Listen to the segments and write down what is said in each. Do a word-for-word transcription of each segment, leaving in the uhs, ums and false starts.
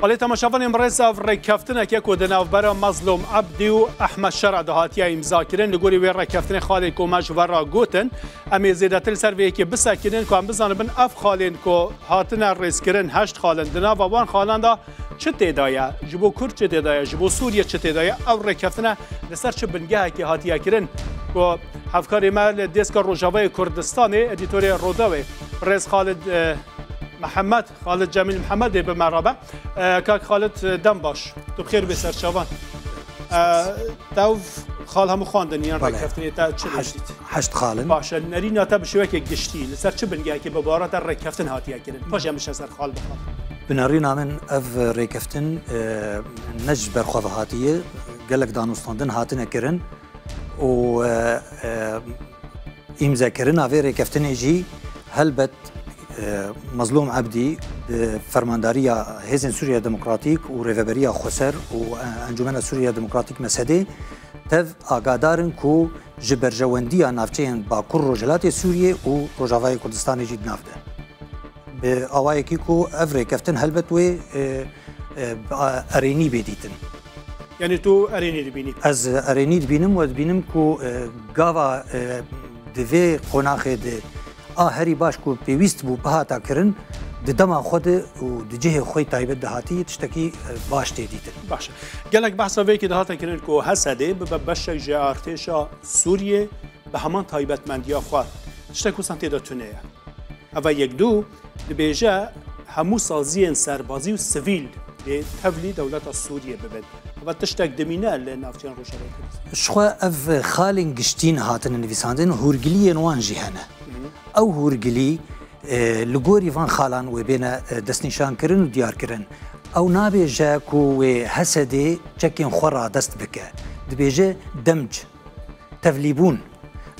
Belê temaşevanên birêz, ev rêkeftineke ku di navbera Mezlûm Ebdî û Ehmed Şer'a de hatiye îmzakirin, li gorî wê rêkeftinê xalên ku me ji we re gotin, em ê zêdetir li ser vê yekê bisekinin ku em bizanibin ev xalên ku hatine rêzkirin, heşt xal in, di nava wan xalan de çi tê de ye, ji bo Kurd çi tê de ye, ji bo Sûriye çi tê de ye, ew rêkeftine li ser çi bingehekê hatiye kirin ku hevkarê me li Dêska Rojavayê Kurdistanê, edîtorê Rodawê, birêz Xalid, e, Mihemed, Xalid Cemîl Mihemed ê bi me re be. E, kak Xalid, e, dem baş. Tu bi xêr bê ser çavan. E, tev xal hemû xwendin yan Belê. Rêkeftinê te çi Heşt, dît? Heşt xal in. Baş e, nerîna te bi şêwekê giştî li ser çi bingehekê bi bawer te rêkeftin hatiye kirin? Paş em bişe ser xal bi xal. Bi nerîna min ev rêkeftin, e, ne ji ber xwe ve hatiye, gelek danûstandin hatine kirin û, e, e, îmzekirina vê rêkeftinê jî helbet, e, Mezlûm Ebdî bi fermandariya Hêzên Sûriya Demokratîk û Rêveberiya Xweser û, e, Encûmena Sûriya Demokratîk, MSD'ê, tev agahdarin ku ji berjewendiya navçeyên Bakur Rojhilatê Sûriyê û Rojavayê Kurdistanê jî di nav de. Bi awayekî ku ev rêkeftin helbet wê, e, e, bi a-, erênî bê dîtin. Yanî tu erênî dibînî? Ez erênî dibînim û dibînim ku, e, gava, e, di vê qonaxê de a herî baş ku pêwîst bû bihata kirin, di dema xwe de û di cihê xwe yê taybet de hatî tiştekî, e, baş tê dîtin. Baş e. Gelek behsa vê yekê dihate kirin ku HSD'ê bibe beşek ji artêşa Sûriyê bi heman taybetmendiya xwe. Tiştek wisa tê de tune ye. Eva yek du dibêje hemû saziyên serbazî û sivîl dê tevlî dewleta Sûriyê bibin. Eva tiştek dimîne li navçeyên Rojavayê Kurdistanê. Ji xwe ev xalên giştîn hatine nivîsandin, hûrgiliyên wan jî hene. Ew hûrgilî, e, li gorî van xalan wê bêne, e, destnîşankirin û diyarkirin. Ew nabêje ku wê HSD'ê çekên xwe radest bike. Dibêje demc. Tevlîbûn.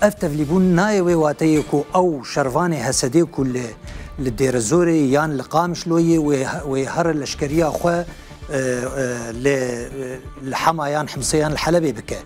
Ev tevlîbûn nayê wê wateyê ku ew şervanê HSD'ê ku li, li Dêrezorê yan li Qamişloyê wê, wê here leşkeriya xwe, e, e, li, e, li Hema yan Himsê yan li Helebê bike.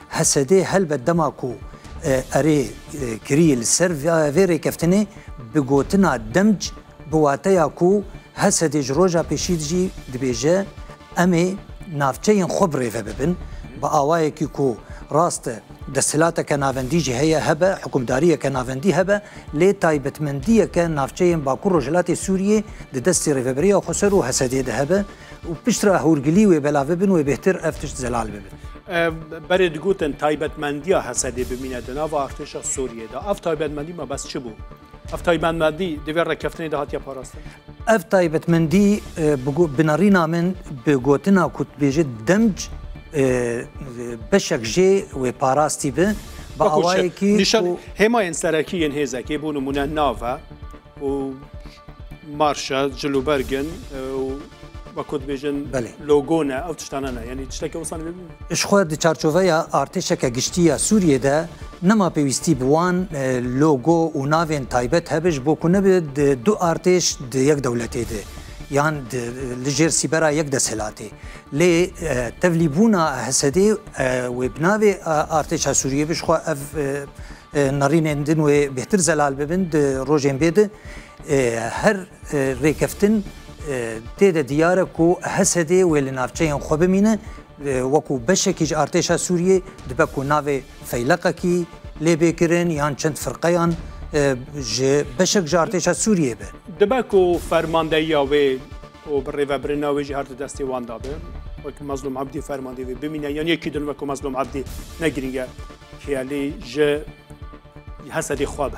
HSD'ê helbet dema ku, e, erê, e, kirî li ser vê, vê rêkeftinê bi gotina demc, bi wateya ku HSD'ê ji roja pêşî jî dibêje, em ê navçeyên xwe bi rê ve bibin, bi awayekî ku rast e, desthilateke navendî jî heye hebe, hikûmdariyeke navendî hebe, lê taybetmendiyeke navçeyên Bakur Rojhilatê Sûriyê di destê Rêveberiya Xweser û HSD'ê de hebe û piştre hûrgilî wê belav bibin, wê bêhtir ev tişt zelal bibin. E, berê digotin taybetmendiya HSD'ê bimîne di nava artêşa Sûriyê de. Ev taybetmendî mebest çi bû? Ev taybetmendî di vê rêkeftinê de hatiye parastin? Ev taybetmendî, e, bi gu-, bi nerîna min bi gotina ku dibêje demc, e, beşek jê wê parastî bi, bi Wekû çi? Awayekî Nîşan-, ku hêmayên serekî yên hêzekê, bo nimûne nav e û marş e, cil û berg in, e, û wekû dibêjin Belê. Logo ne, ew tiştane ne. Yanî tiştekî wisa ne. Ji xwe di çarçoveya artêşeke giştî ya Sûriyê de nema pêwîstî bi wan, e, logo û navên taybet hebe, ji bo ku nebe di du artêş di yek dewletê de yan di, li jêr sîbera yek desthilatê. Lê, e, tevlîbûna HSD'ê, e, wê bi navê, e, artêşa Sûriyê be, ji xwe ev, e, e, nerînên din wê bêhtir zelal bibin di rojên bê de. E, her, e, rêkeftin, e, tê de diyar e ku HSD'ê wê li navçeyên xwe bimîne, e, wekû beşekî ji artêşa Sûriyê dibe ku navê feyleqekî lê bê kirin yan çend firqeyan, e, ji beşek ji artêşa Sûriyê be. Dibe ku fermandeyiya wê û bi rêvebirina wê jî her di destê wan de be. Wek Mezlûm Ebdî fermandeyê wê bimîne, yan yekî din wek ku Mezlûm Ebdî ne girîng e, kêlî ji HSD'ê xwe be.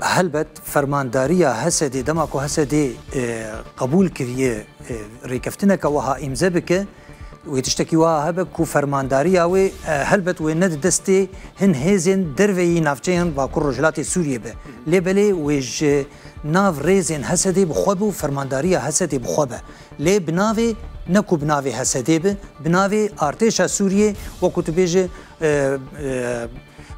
Helbet fermandariya HSD'ê, dema ku HSD'ê, e, qebûl kiriye, e, rêkeftineke wiha îmze bike, wê tiştekî wiha hebe ku fermandariya wê, e, helbet wê ne di destê hin hêzên derveyî navçeyên Bakur Rojhilatê Sûriyê be. Lê belê wê ji nav rêzên HSD'ê bi xwe be û fermandariya HSD'ê bi xwe be. Lê bi navê, ne ku bi navê HSD'ê be, bi navê artêşa Sûriyê, wekû tu bêje, e, e,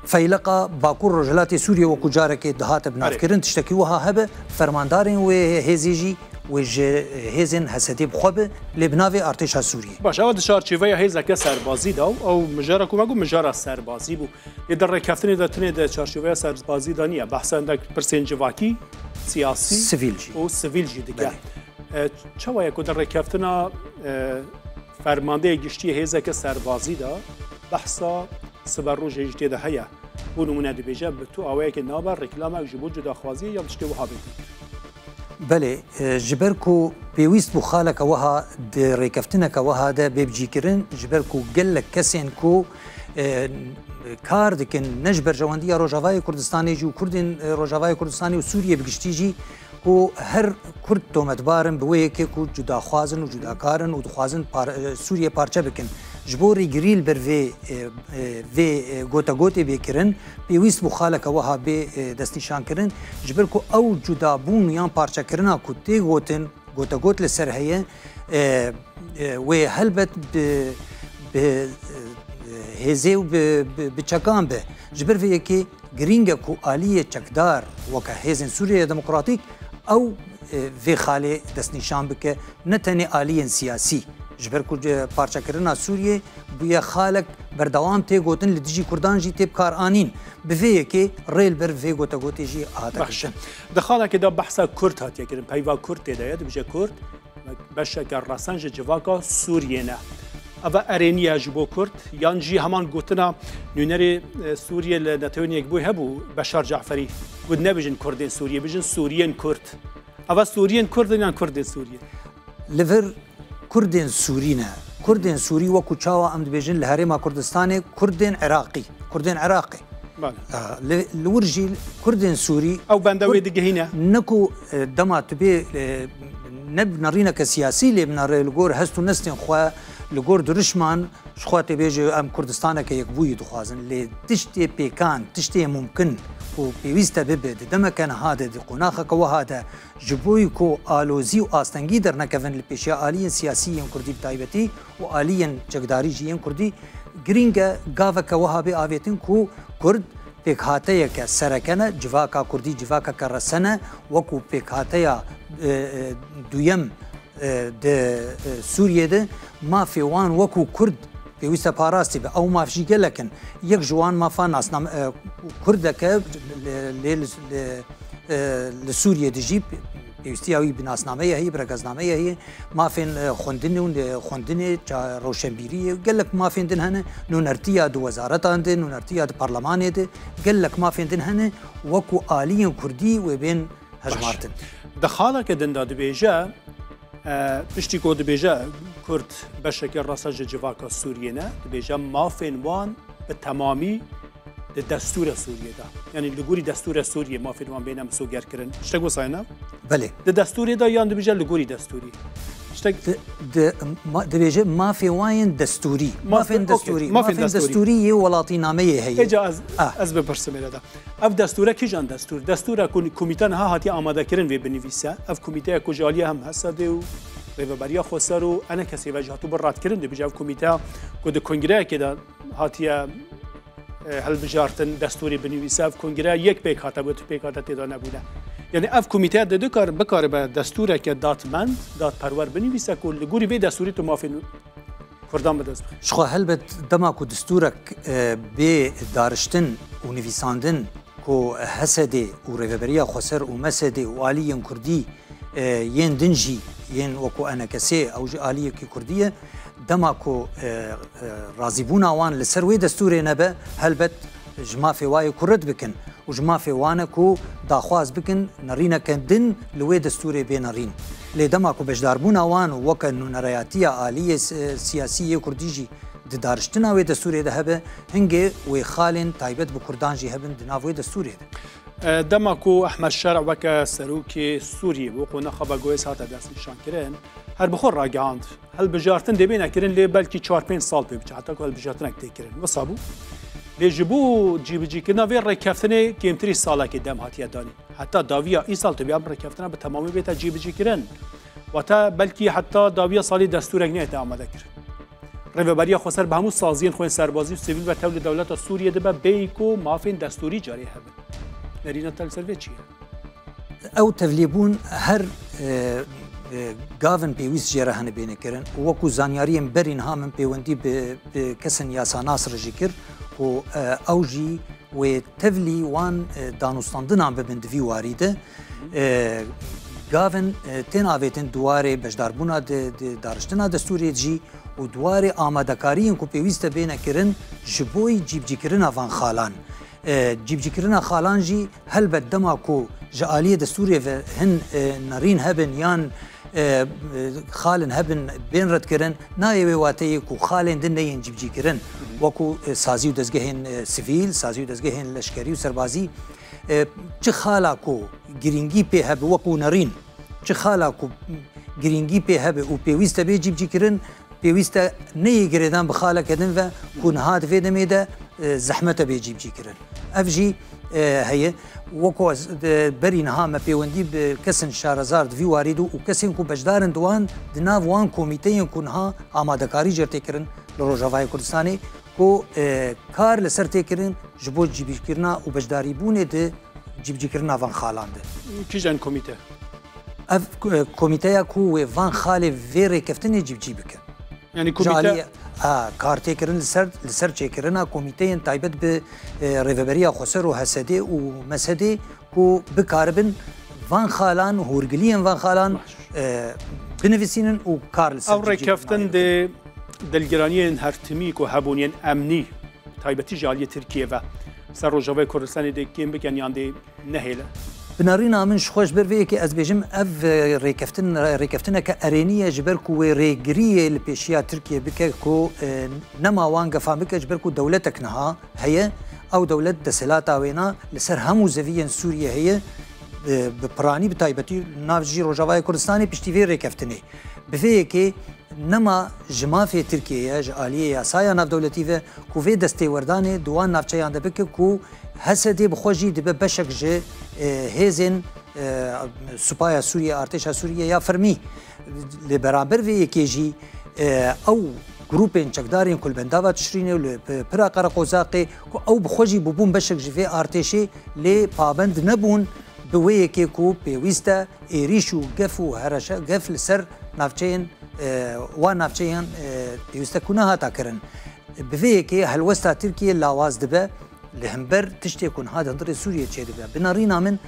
feyleqa Bakur Rojhilatê Sûriyê wekû carekê dihate binavkirin, Erê. Tiştekî wiha hebe, fermandarên wê hêzê jî wê ji hêzên HSD'ê bi xwe be, lê bi navê artêşa Sûriyê. Baş, ew di çarçoveya hêzeke serbazî de, ew mijara ku me got mijara serbazî bû. Lê di rêkeftinê de tenê di çarçoveya serbazî de niye. Behsa hindek pirsên civakî, siyasî Sivîl jî. Û sivîl jî dike. Belê. E, çawa ye ku di rêkeftina, e, fermandeyê giştî hêzeke serbazî de behsa siberojê jî tê de heye? Bo nimûne dibêje, bi tu awayekê nabe reklamek ji bo cudaxwaziyê yan tiştê wiha bê kir? Belê, e, ji ber ku pêwîst bû xaleke wiha di rêkeftineke wiha de bê bicîkirin, ji ber ku gelek kesên ku, e, kar dikin ne ji berjewendiya Rojavayê Kurdistanê jî û Kurdên, e, Rojavayê Kurdistanê û Sûriyê bi giştî jî, ku her Kurd tometbar in bi wê yekê ku cudaxwaz in û cudakar in û dixwazin par-, e, Sûriyê parçe bikin. Ji bo rêgirî li ber vê, e, e, vê, e, gotegotê bê kirin, pêwîst bû xaleke wiha bê, e, destnîşankirin. Ji ber ku ew cudabûn yan parçekirina ku tê gotin, gotegot li ser heye, e, e, wê helbet bi, bi, e, hêzê û bi, bi, bi çekan be. Ji ber vê yekê girîng e ku aliyê çekdar weke Hêzên Sûriyeya Demokratîk ew, e, vê xalê destnîşan bike, ne tenê aliyên siyasî. Ji ber ku, e, parçekirina Sûriyê bûye xalek berdewam tê gotin, li dijî Kurdan jî tê bikaranîn. Bi vê yekê rê li ber vê gotegotê jî hate Baş. Kirin. Di xalekê de behsa Kurd hatiye kirin, peyva Kurd tê de ye, dibêje Kurd beşeke resen ji civaka Sûriyê ne. Eva erênî ye ji bo Kurd, yan jî heman gotina nûnerê, e, Sûriyê li Netewên Yekbûyî hebû, Beşar Caferî, got, nebijin Kurdên Sûriyê, bijin Sûriyên Kurd. Eva Sûriyên Kurd in yan Kurdên Sûriyê? Li vir Kurdên Sûrî ne. Kurdên Sûrî wekû çawa em dibêjin li Herêma Kurdistanê Kurdên Iraqî. Kurdên Iraqê. Bale. A, li, li wir jî Kurdên Sûrî Ew benda wê Kurd digihîne. Ne ku, e, dema tu bê, e, ne bi nerîneke siyasî lê binere li gor hest û nestên xwe, li gor dirişman ji xwe tê bêje em Kurdistaneke yekbûyî dixwazin. Lê tiştê pêkan, tiştê mumkin ku pêwîst e bibe di demeke niha de, di qonaxeke wiha de, ji bo ku alozî û astengî dernekevin li pêşiya aliyên siyasî yên Kurdî bi taybetî û aliyên çekdarî jî yên Kurdî, girîng e gaveke wiha bê avêtin ku Kurd pêkhateyeke sereke ne, civaka Kurdî civakeke resen e, wekû pêkhateya, e, e, duyem, e, di, e, Sûriyê de mafê wan wekû Kurd pêwîst e parastî be. Ew maf jî gelek in. Yek ji wan mafa nasname, e, Kurdeke li, li, li, e, li Sûriyê de jî pêwîstiya wî bi nasnameyê heye, bi regeznameyê heye. Mafên, e, xwendinê û, e, xwendinê, ça-, rewşenbîriyê û gelek mafên din hene. Nûnertiya di wezaretan de, nûnertiya di parlemanê de, gelek mafên din hene. Wekû aliyên Kurdî wê bên hejmartin. Baş. Di xaleke din de dibêje, e, piştî ku dibêje Kurd beşeke resen ji civaka Sûriyê ne, dibêje mafên wan bi temamî di destûra Sûriyê de. Yanî li gorî destûra Sûriyê mafên wan bêne misogerkirin. Tiştek wisa ye ne? Belê. Di destûrê de yan dibêje li gorî destûrî? Tiştek Di, di, ma-, dibêje mafê wan yên destûrî. Maf-, Mafên okey, destûrî. Mafên Mafên destûrî. Destûrî yê welatînameyê heye. Êca ez, Ah. ez bipirsim êre de. Ev destûre kîjan destûr? Destûra ku komîte niha hatiye amadekirin vê binivîse. Ev komîteya ku ji aliyê hem H S D û Rêveberiya Xweser û enekesê ve jî hatibû radkirin, dibêje ev komîteya ku di kongreyekê de hatiye, e, hilbijartin, destûrê binivîse. Ev kongre yek pêkhate bû, tu pêkhate tê de nebûne. Yanî ev komîteya dê dikar-, bikaribe destûreke dadmend, dadperwer binivîse ku li gorî vê destûrê tu mafên Kurdan bi dest bixî. Ji xwe helbet dema ku destûrek, e, bê dariştin û nivîsandin ku H S D û Rêveberiya Xweser û M S D û aliyên Kurdî, e, yên din jî, yên wekû enekesê, ew jî aliyekî Kurdî ye. Dema ku, e, e, razîbûna wan li ser wê destûrê nebe, helbet ji mafê wayê ku red bikin û ji mafê wan e ku daxwaz bikin nerîneke din li wê destûrê bê nerîn. Lê dema ku beşdarbûna wan weke nûnerayatiya aliyê si-, siyasî yê Kurdî jî di dariştina wê destûrê de hebe, hingê wê xalên taybet bi Kurdan jî hebin di nav wê destûrê de. E, dema ku Ehmed Şer'a weke serokê Sûriyê bû, qonaxa Bagoyês hate destnîşankirin, her bi xwe ragihand. Hilbijartin dê bêne kirin, lê belkî çar pênc sal pê biçe, heta ku hilbijartinek tê kirin. Wisa bû. Lê ji bo cîbicîkirina vê rêkeftinê kêmtirî salekê dem hatiye danîn. Heta dawiya îsal tê bê em rêkeftina bi temamî bête cîbicîkirin. Wate belkî heta dawiya salê destûrek nehête amadekirin. Rêveberiya Xweser bi hemû saziyên xwe yên serbazî û sivîl ve tevlî dewleta Sûriyê dibe, bêyî ku mafên destûrî carê hebin. Nerîna te li ser vê çi ye? Ew tevlîbûn her, e, e, gavin pêwîst jê re hene bêne kirin û wekû zanyariyên berî niha min pêwendî bi, bi kesên yasanas re jî kir ku, e, ew jî wê tevlî wan, e, danûstandinan bibin di vî warî de. E, gavin, e, tên avêtin di warê beşdarbûna di, di dariştina destûrê jî û di warê amadekariyên ku pêwîst e bêne kirin ji bo cîbicîkirina van xalan. E, cîbicîkirina xalan jî helbet dema ku ji aliyê destûrê ve hin, e, nerîn hebin yan, e, e, xalin hebin bên redkirin, nayê wê wateyê ku xalên din neyên cîbicîkirin. Wekû, e, sazî û dezgehên, e, sivîl, sazî û dezgehên leşkerî û serbazî, e, çi xala ku girîngî pê hebe wekû nerîn, çi xala ku girîngî pê hebe û pêwîst e bê cîbicîkirin, pêwîst e neyê girêdan bi xaleke din ve ku niha di vê demê de, e, zehmet e bê cîbicîkirin. Ev jî, e, heye. Wekû ez, e, berî niha me pêwendî bi kesên şarezar di vî warî de û kesên ku beşdar in di wan, di nav wan komîteyên ku niha amadekarî jê tê kirin li Rojavayê Kurdistanê, ku, e, kar li ser tê kirin ji bo cîbicîkirina û beşdarîbûnê di cîbicîkirina van xalan de. Kîjan komîte? Ev, e, komîteya ku wê van xalê vê rêkeftinê cîbicî bike. Yanî Ji komîte alî, a, kar tê kirin li ser, li ser çêkirina komîteyên taybet bi, e, Rêveberiya Xweser û H S D û M S D ku bikaribin van xalan, hûrgiliyên van xalan, Baş. e, binivîsînin û kar li ser Ew cîbicîkirina rêkeftin wê dê dilgiraniyên hertimî ku hebûn yên emnî, taybetî ji aliyê Tirkiyê ve ser Rojavayê Kurdistanê dê kêm bikin yan dê nehêle? Bi nerîna min ji xwe ji ber vê yekê ez bêjim ev, e, rêkeftin, rêkeftineke erênî ye ji ber ku wê rêgiriyê li pêşiya Tirkiyê bike ku, e, nema wan gefan bike ji ber ku dewletek niha heye, ew dewlet desthilata wêna li ser hemû zeviyên Sûriyê heye, e, bi piranî bi taybetî nav jî Rojavayê Kurdistanê piştî vê rêkeftinê. Bi vê yekê nema ji mafê Tirkiyê ye, ji aliyê yasaya navdewletî ve ku vê destêwerdanê di wan navçeyan de bike ku H S D bi xwe jî dibe beşek ji, e, hêzên, e, supaya Sûriye, artêşa Sûriye ya fermî. Lê beraber vê yekê jî, e, ew grûpên çekdarên ku li bendava Tişrînê û li P-, Pira Qereqozaqê ku ew bi xwe jî bûbûn beşek ji vê artêşê lê pabend nebûn bi wê yekê ku pêwîst e êrîş û gef û hereşa gef li ser navçeyên, e, wan navçeyên, e, pêwîst e ku nehata kirin. Bi vê yekê helwesta Tirkiyê lawaz dibe, li hember tiştê ku niha di hundirê Sûriyê çêdibe. Bi nerîna min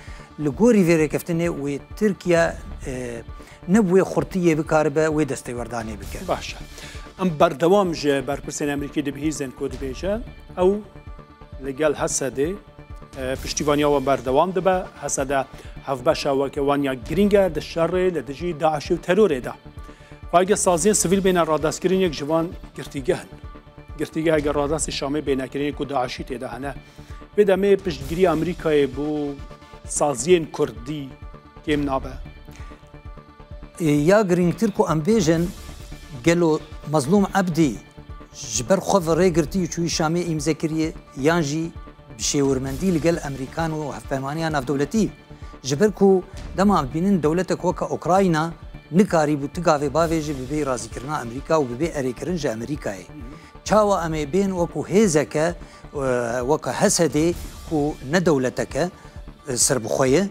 li gorî vê rêkeftinê wê Tirkiye, e, ne bi wê xurtiyê bikaribe wê destêwerdanê bike. Baş e. Em berdewam ji berpirsên Amerîkî dibihîzin ku dibêje, ew li gel H S D, e, piştîvaniya wan berdewam dibe. H S D hevbeşa weke wan ya girîng e di şerê li dijî DAIŞê û terorê de. Xwehge saziyên sivîl bêne radestkirin yek ji van girtîgeh in. Girtîgeh eger radestî Şamê bêne kirin ku DAIŞî tê de hene. Vê demê piştgirî Amerîkayê bo saziyên kurdî kêm nabe. Ya girîngtir ku em bêjin, gelo Mezlûm Ebdî ji ber xwe ve rê girtî û çûyî Şamê îmze kiriye, yan jî bi şêwirmendî li gel Amerîkan û hevpeymaniya navdewletî? Ji ber ku dema em bînin dewletek weke Ukrayna nikarîbû ti gavê bavêje bi bê razîkirina Amerîka û bi bê erêkirin ji Amerîkayê. Çawa em ê bên wekû hêzeke, e, weke H S D ku ne dewletek e, e, serbixwe ye,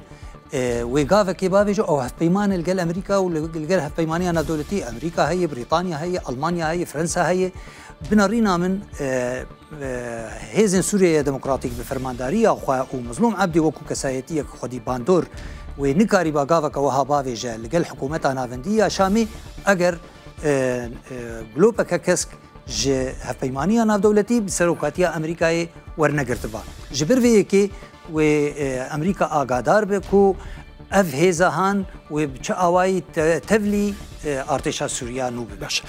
e, wê gavekê bavêje ew hevpeyman e li gel Amerîka û li, li gel hevpeymaniya navdewletî, Amerîka heye, Brîtanya heye, Almanya heye, Fransa heye. Bi nerîna min, e, e, Hêzên Sûriyeya Demokratîk bi fermandariya xwe û Mezlûm Ebdî wekû kesayetiyek xwedî bandor wê nikarîba gaveke wiha bavêje li gel hikûmeta navendî ya Şamê, eger, e, e, glopeke kesk ji hevpeymaniya navdewletî bi serokatiya Amerîkayê wernegirtiba. Ji ber vê yekê wê, e, Amerîka agadar be ku ev hêza han wê bi çi awayî te-, tevlî, e, artêşa Sûriya nû bibe. Baş.